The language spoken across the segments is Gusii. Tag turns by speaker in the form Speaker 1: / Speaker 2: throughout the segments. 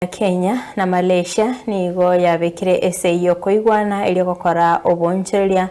Speaker 1: Kenya na Malaysia nigo yabekire esegi y'okoigwana erio gokora oboonchoreria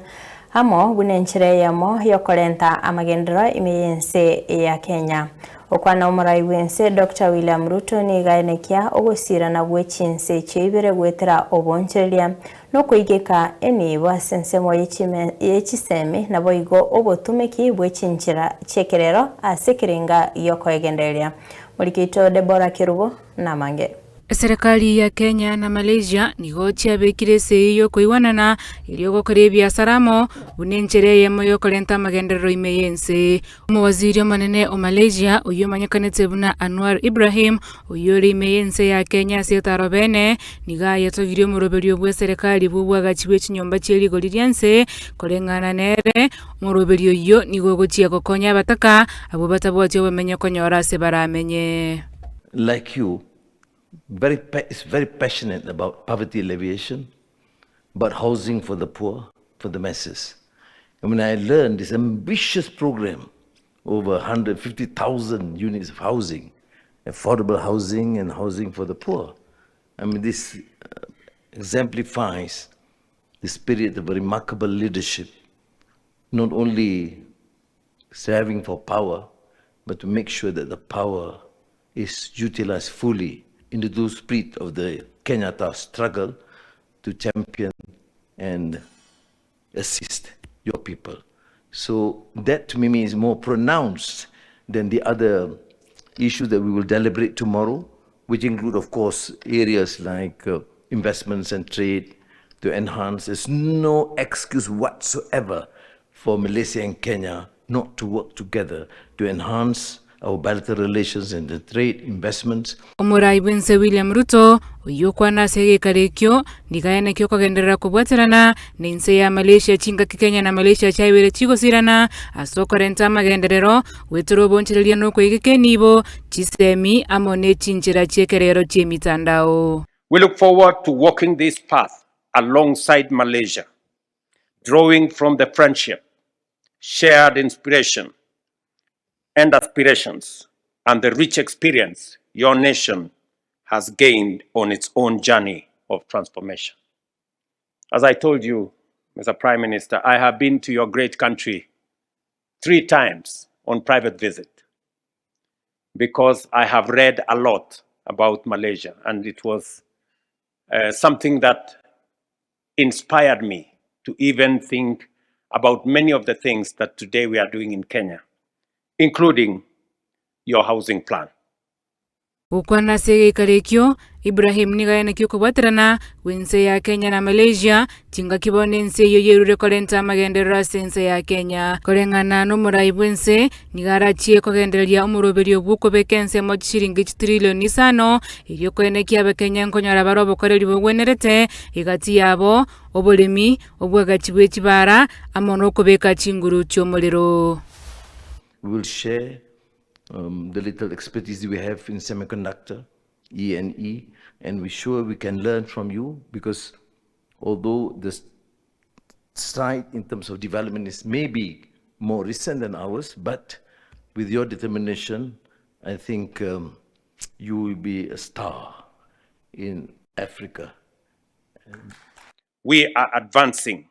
Speaker 1: amo buna enchera eyemo y'okorenta amagenderero ime y'ense ya Kenya. Okwana omorai bw'ense Doctor William Ruto nigo aenekia ogosirana gwe chinse echio ibere goetera oboonchoreria na okoigeka enibo ase ensemo ye chisemi naboigo obotumeki bwe chinchera chi'ekerero ase ekerenga gi'okoegendereria. Moriki oito Deborah Kerubo. Namange.
Speaker 2: Eserekari ya Kenya na Malaysia nigo chiabekire esegi y'okoigwanana erio gokora ebiasara amo buna enchera eyemo y'okorenta amagenderero ime y'ense. Omowaziri omonene o Malaysia oyio omanyekanete buna Anwar Ibrahim oyio ore ime y'ense ya Kenya ase etaro bene nigo ayetogirie omoroberio bw'eserekari bw'obwagachi bwe chinyomba chie rigori ri'ense koreng'ana nere omoroberio oyio nigo ogochia gokonya abataka abwo batabwati obomenyo konyora ase baramenye.
Speaker 3: Like you, very is very passionate about poverty alleviation, about housing for the poor, for the masses. And when I learned this ambitious program, over 150,000 units of housing, affordable housing and housing for the poor, I mean, this uh, exemplifies the spirit of remarkable leadership, not only striving for power, but to make sure that the power is utilized fully in the true spirit of the Kenyatta struggle to champion and assist your people. So that to me is more pronounced than the other issues that we will deliberate tomorrow, which include, of course, areas like uh, investments and trade to enhance. There's no excuse whatsoever for Malaysia and Kenya not to work together to enhance our bilateral relations and the trade investments.
Speaker 2: Omorai bw'ense William Ruto, oyio okwana ase egeikaro ekio, nigo aenekia okogenderera kobwaterana nense ya Malaysia chingaki Kenya na Malaysia chiabeire chigosirana ase okorenta amagenderero, goetera obonchereria na okoigeka enibo, chisemi amo ne chinchera chi'ekerero chi'emitandao.
Speaker 4: We look forward to walking this path alongside Malaysia, drawing from the friendship, shared inspiration and aspirations, and the rich experience your nation has gained on its own journey of transformation. As I told you, Mr. Prime Minister, I have been to your great country three times on private visit because I have read a lot about Malaysia and it was uh, something that inspired me to even think about many of the things that today we are doing in Kenya, including your housing plan.
Speaker 2: Gokwana ase egeikaro ekio, Ibrahim nigo aenekia okobwaterana gw'ense ya Kenya na Malaysia, chingaki bono ense eyio yerure korenta amagenderero ase ense ya Kenya. Koreng'ana nomorai bw'ense, nigo arachie kogendereria omoroberio bw'okobeka ensemo chishiringi chitrilioni isano, erio koenekia abakenya nkonyora bare obokoreri bogwenerete egati yabo, oboremi, obwagachi bwe chibara, amo nokobeka chinguru chi'omorero.
Speaker 3: We will share um, the little expertise we have in semiconductor, E and E, and we're sure we can learn from you because although the stride in terms of development is maybe more recent than ours, but with your determination, I think um, you will be a star in Africa.
Speaker 4: We are advancing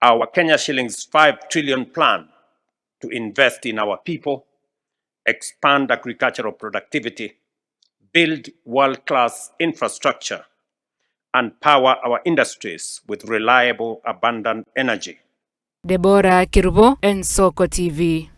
Speaker 4: our Kenya shillings 5 trillion plan to invest in our people, expand agricultural productivity, build world-class infrastructure, and power our industries with reliable, abundant energy.
Speaker 2: Deborah Kerubo, Ensoko TV.